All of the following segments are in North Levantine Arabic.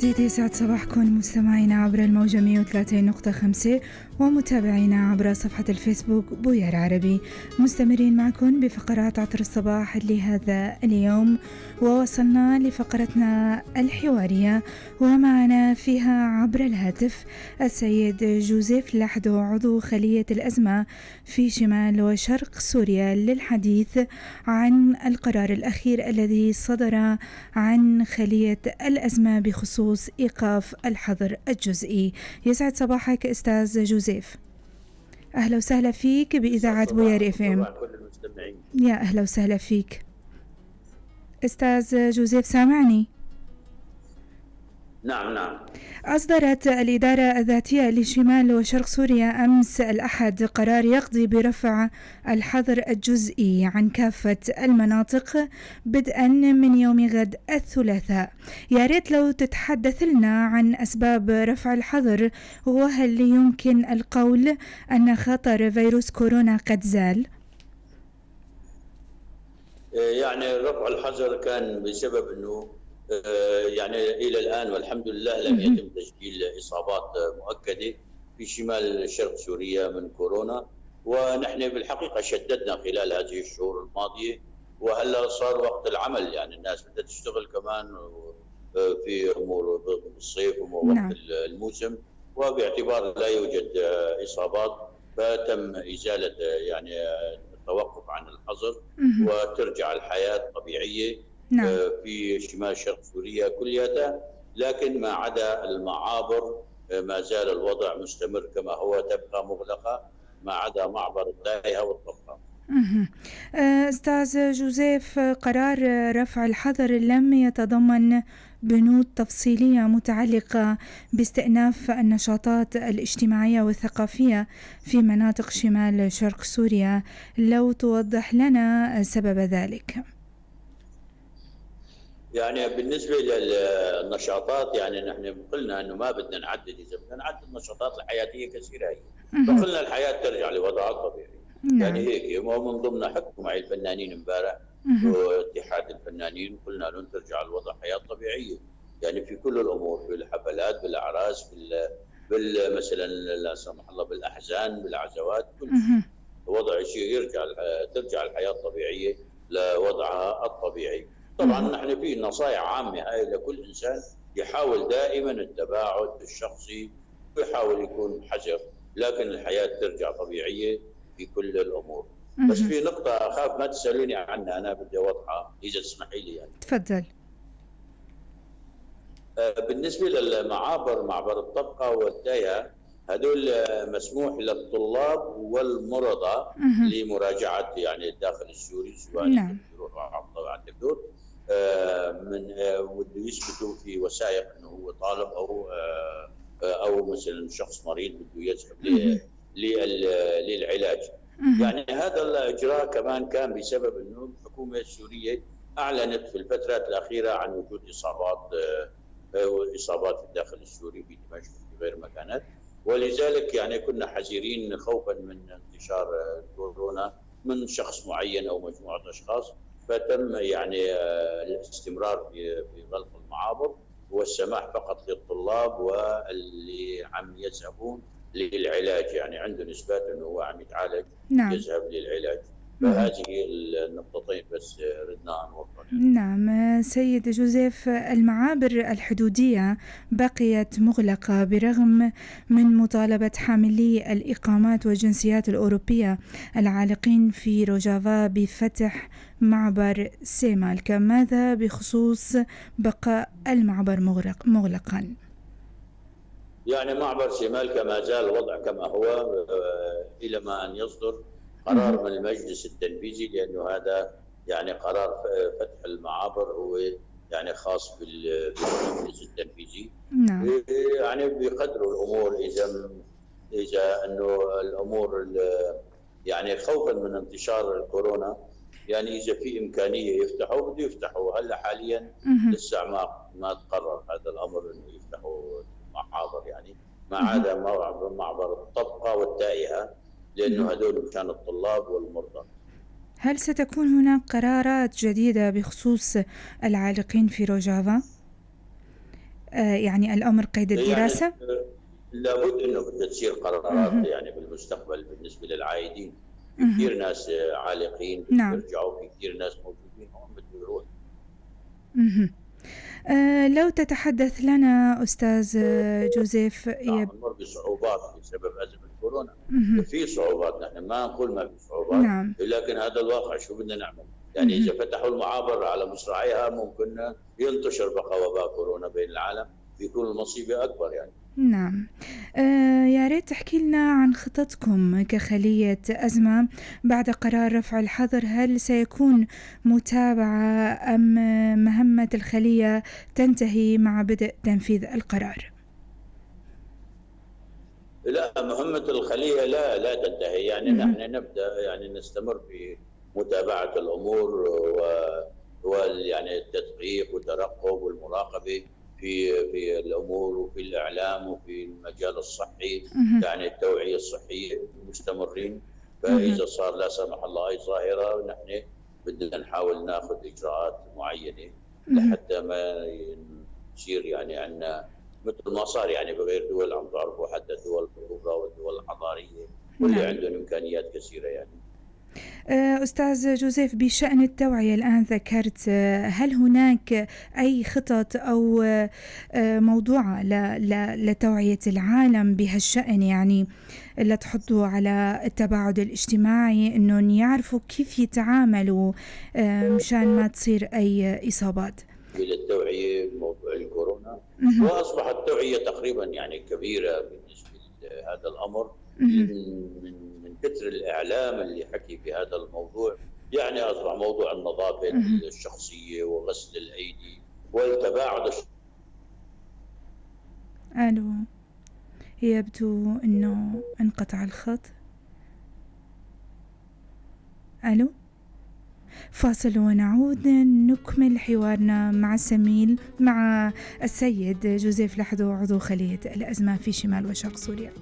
جديد يسعد صباحكم مستمعينا عبر الموجة 103.5 ومتابعينا عبر صفحة الفيسبوك بوير عربي. مستمرين معكم بفقرات عطر الصباح لهذا اليوم، ووصلنا لفقرتنا الحوارية ومعنا فيها عبر الهاتف السيد جوزيف لحدو عضو خلية الأزمة في شمال وشرق سوريا للحديث عن القرار الأخير الذي صدر عن خلية الأزمة بخصوص إيقاف الحظر الجزئي. يسعد صباحك أستاذ جوزيف، أهلا وسهلا فيك بإذاعة بوير FM. يا أهلا وسهلا فيك أستاذ جوزيف، سامعني؟ نعم نعم. أصدرت الإدارة الذاتية لشمال وشرق سوريا أمس الأحد قرار يقضي برفع الحظر الجزئي عن كافة المناطق بدءا من يوم غد الثلاثاء. يا ريت لو تتحدث لنا عن أسباب رفع الحظر، وهل يمكن القول أن خطر فيروس كورونا قد زال؟ يعني رفع الحظر كان بسبب أنه يعني إلى الآن والحمد لله لم يتم تسجيل إصابات مؤكدة في شمال شرق سوريا من كورونا، ونحن بالحقيقة شددنا خلال هذه الشهور الماضية، وهلا صار وقت العمل، يعني الناس بدها تشتغل كمان في أمور الصيف ووقت الموسم، وباعتبار لا يوجد إصابات فتم إزالة يعني التوقف عن الحظر وترجع الحياة الطبيعية في شمال شرق سوريا كلياتها، لكن ما عدا المعابر ما زال الوضع مستمر كما هو، تبقى مغلقة ما عدا معبر التايهة والطبقة. أستاذ جوزيف، قرار رفع الحظر لم يتضمن بنود تفصيلية متعلقة باستئناف النشاطات الاجتماعية والثقافية في مناطق شمال شرق سوريا، لو توضح لنا سبب ذلك. يعني بالنسبة للنشاطات، يعني نحن قلنا أنه ما بدنا نعدد، إذا بدنا نعدد النشاطات الحياتية كثيرة هي، فقلنا الحياة ترجع لوضعها الطبيعي. يعني هيك ومن ضمن حكوا معي الفنانين امبارح واتحاد الفنانين، قلنا لهم ترجع الوضع حياة طبيعية، يعني في كل الأمور، في الحفلات، بالأعراس، مثلا لا سمح الله بالأحزان، بالعزوات، كل شيء وضع شيء ترجع الحياة الطبيعية لوضعها الطبيعي. طبعا نحن في نصائح عامة هاي لكل إنسان يحاول دائما التباعد الشخصي ويحاول يكون حذر، لكن الحياة ترجع طبيعية في كل الأمور. بس في نقطة أخاف ما تسألوني عنها، أنا بدي أوضحها إذا تسمحي لي يعني. تفضل. بالنسبة للمعابر، معبر الطبقة والتايهة، هدول مسموح للطلاب والمرضى لمراجعة يعني الداخل السوري، سواء يروحوا على الدكتور من وبده يثبتوا في وثائق انه هو طالب او مثلا شخص مريض بده يذهب للعلاج. يعني هذا الاجراء كمان كان بسبب انه الحكومة السورية اعلنت في الفترات الاخيرة عن وجود اصابات في الداخل السوري في دمشق وفي غير مكانات، ولذلك يعني كنا حذرين خوفا من انتشار كورونا من شخص معين او مجموعة اشخاص، فتم يعني الاستمرار في غلق المعابر والسماح فقط للطلاب واللي عم يذهبون للعلاج، يعني عنده اثبات انه هو عم يتعالج يذهب للعلاج. فهذه النقطتين بس ردنا نوضحها. نعم سيد جوزيف، المعابر الحدودية بقيت مغلقة برغم من مطالبة حاملي الإقامات والجنسيات الأوروبية العالقين في روجافا بفتح معبر سيمالكا، ماذا بخصوص بقاء المعبر مغلقا؟ يعني معبر سيمالكا ما زال الوضع كما هو إلى ما أن يصدر قرار من المجلس التنفيذي، لأنه هذا يعني قرار فتح المعابر هو يعني خاص بالمجلس التنفيذي. يعني بيقدروا الأمور إذا أنه الأمور يعني خوفا من انتشار الكورونا، يعني إذا في إمكانية يفتحوا بده يفتحوا. هلا حاليا لسه ما تقرر هذا الأمر إنه يفتحوا المعابر، يعني ما عدا معبر الطبقة والتائهة، لأنه هذول مشان الطلاب والمرضى. هل ستكون هناك قرارات جديدة بخصوص العالقين في روجافا؟ يعني الأمر قيد الدراسة؟ يعني لابد أنه بدها تصير قرارات يعني بالمستقبل بالنسبة للعائدين. في كثير ناس عالقين نعم. يرجعوا، في كثير ناس موجودين هون بده يروح. لو تتحدث لنا أستاذ جوزيف، نعم نمر بصعوبات بسبب أزمة كورونا. في صعوبات، نحن ما نقول ما في صعوبات، نعم. لكن هذا الواقع، شو بدنا نعمل؟ يعني إذا فتحوا المعابر على مصراعيها ممكن ينتشر بقى وباء كورونا بين العالم، بيكون المصيبة أكبر يعني. نعم. يا ريت تحكي لنا عن خططكم كخلية أزمة بعد قرار رفع الحظر. هل سيكون متابعة أم مهمة الخلية تنتهي مع بدء تنفيذ القرار؟ لا، مهمة الخلية لا تنتهي يعني. نحن نبدأ يعني نستمر في متابعة الأمور يعني التدقيق والترقب والمراقبة في الأمور وفي الإعلام وفي المجال الصحي، يعني التوعية الصحية مستمرين. فإذا صار لا سمح الله أي ظاهرة نحن بدنا نحاول ناخذ إجراءات معينة لحتى ما يصير يعني عندنا مثل ما صار يعني بغير دول عم تعرفوا، حتى الدول الكبرى والدول الحضارية واللي عندهم إمكانيات كثيرة يعني. أستاذ جوزيف، بشأن التوعية الآن ذكرت، هل هناك أي خطط أو موضوع لتوعية العالم بهالشأن؟ يعني اللي تحطوا على التباعد الاجتماعي، أنهم يعرفوا كيف يتعاملوا مشان ما تصير أي إصابات. للتوعية بموضوع الكورونا، وأصبحت التوعية تقريبا يعني كبيرة بالنسبة لهذا الأمر من كثر الإعلام اللي حكي بهذا الموضوع. يعني أصبح موضوع النظافة الشخصية وغسل الأيدي والتباعد. ألو، يبدو أنه انقطع الخط. ألو، فاصل ونعود نكمل حوارنا مع السميل مع السيد جوزيف لحدو، عضو خلية الأزمة في شمال وشرق سوريا.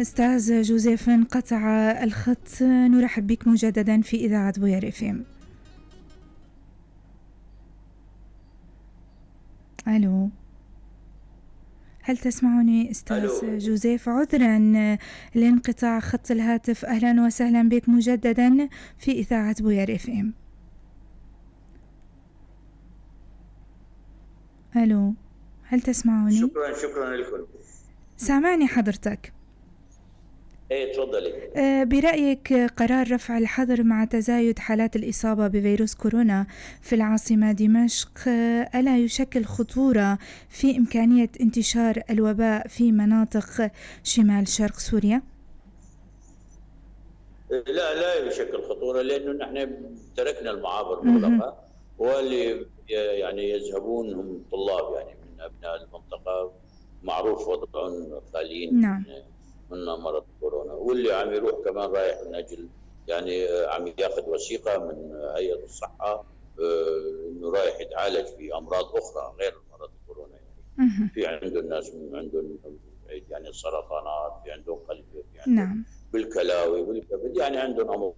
أستاذ جوزيف، انقطع الخط. نرحب بك مجددا في إذاعة بوير FM. ألو، هل تسمعني أستاذ جوزيف؟ عذرا لانقطاع خط الهاتف. أهلا وسهلا بك مجددا في إذاعة بوير FM. ألو، هل تسمعني؟ شكرا لكم. سامعني حضرتك؟ ايه تفضلي. برأيك قرار رفع الحظر مع تزايد حالات الإصابة بفيروس كورونا في العاصمة دمشق ألا يشكل خطورة في إمكانية انتشار الوباء في مناطق شمال شرق سوريا؟ لا يشكل خطورة، لأنه نحن تركنا المعابر مغلقة، واللي يعني يذهبون هم طلاب يعني من أبناء المنطقة، معروف وضعهم خاليين نعم. من مرض كورونا، واللي عم يروح كمان رايح من اجل يعني عم ياخذ وثيقه من هيئه الصحه انه رايح يتعالج في امراض اخرى غير مرض كورونا يعني. في عندهم ناس عندهم يعني سرطانات، في عندهم قلب، في عندهم نعم. بالكلاوي بالكبد، يعني عندهم امراض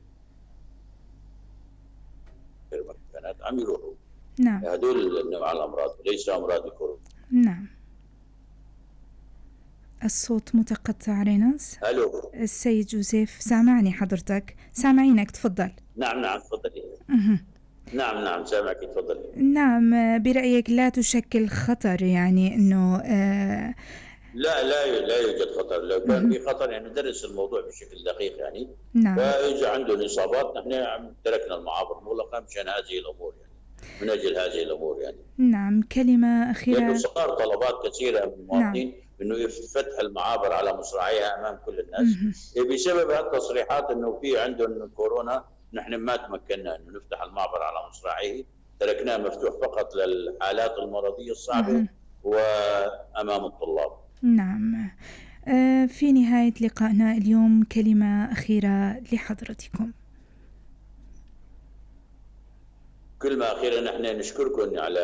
مكانات عم يروحوا. نعم. هدول النوع الامراض ليس امراض الكورونا. نعم. الصوت متقطع ريناس. الو. السيد جوزيف، سامعني حضرتك؟ سامعينك، تفضل. نعم نعم، تفضلي. نعم نعم، سامعك، تفضلي. نعم، برأيك لا تشكل خطر يعني إنه لا لا لا يوجد خطر. لو كان في خطر يعني ندرس الموضوع بشكل دقيق يعني. نعم. فإذا عندهم إصابات نحن تركنا المعابر مغلقة مشان هذه الأمور يعني، من أجل هذه الأمور يعني. نعم، كلمة أخيرة. لأنه صار طلبات كثيرة من المواطنين. نعم. إنه فتح المعابر على مصراعيها أمام كل الناس. بسبب هالتصريحات إنه في عندهم كورونا، نحن ما تمكنا إنه نفتح المعبر على مصراعيه، تركناه مفتوح فقط للحالات المرضية الصعبة وأمام الطلاب. نعم. في نهاية لقائنا اليوم كلمة أخيرة لحضرتكم. كلمة أخيرة، نحن نشكركم على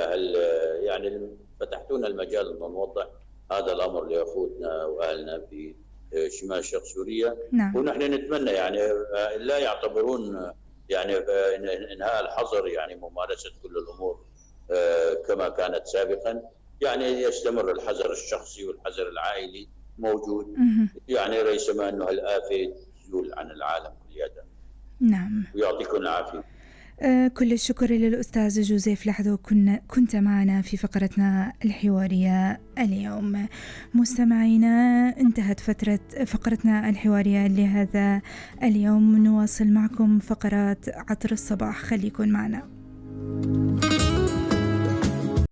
يعني فتحتونا المجال أن نوضح هذا الأمر لأخوتنا وأهلنا في شمال شرق سوريا. نعم. ونحن نتمنى يعني لا يعتبرون يعني إنهاء الحظر يعني ممارسة كل الأمور كما كانت سابقا، يعني يستمر الحظر الشخصي والحظر العائلي موجود. يعني ريثما أنه الآفة تزول عن العالم كلياته. نعم. ويعطيكم العافية. كل الشكر للأستاذ جوزيف لحدو، كنت معنا في فقرتنا الحوارية اليوم. مستمعينا، انتهت فقرتنا الحوارية لهذا اليوم. نواصل معكم فقرات عطر الصباح، خليكن معنا.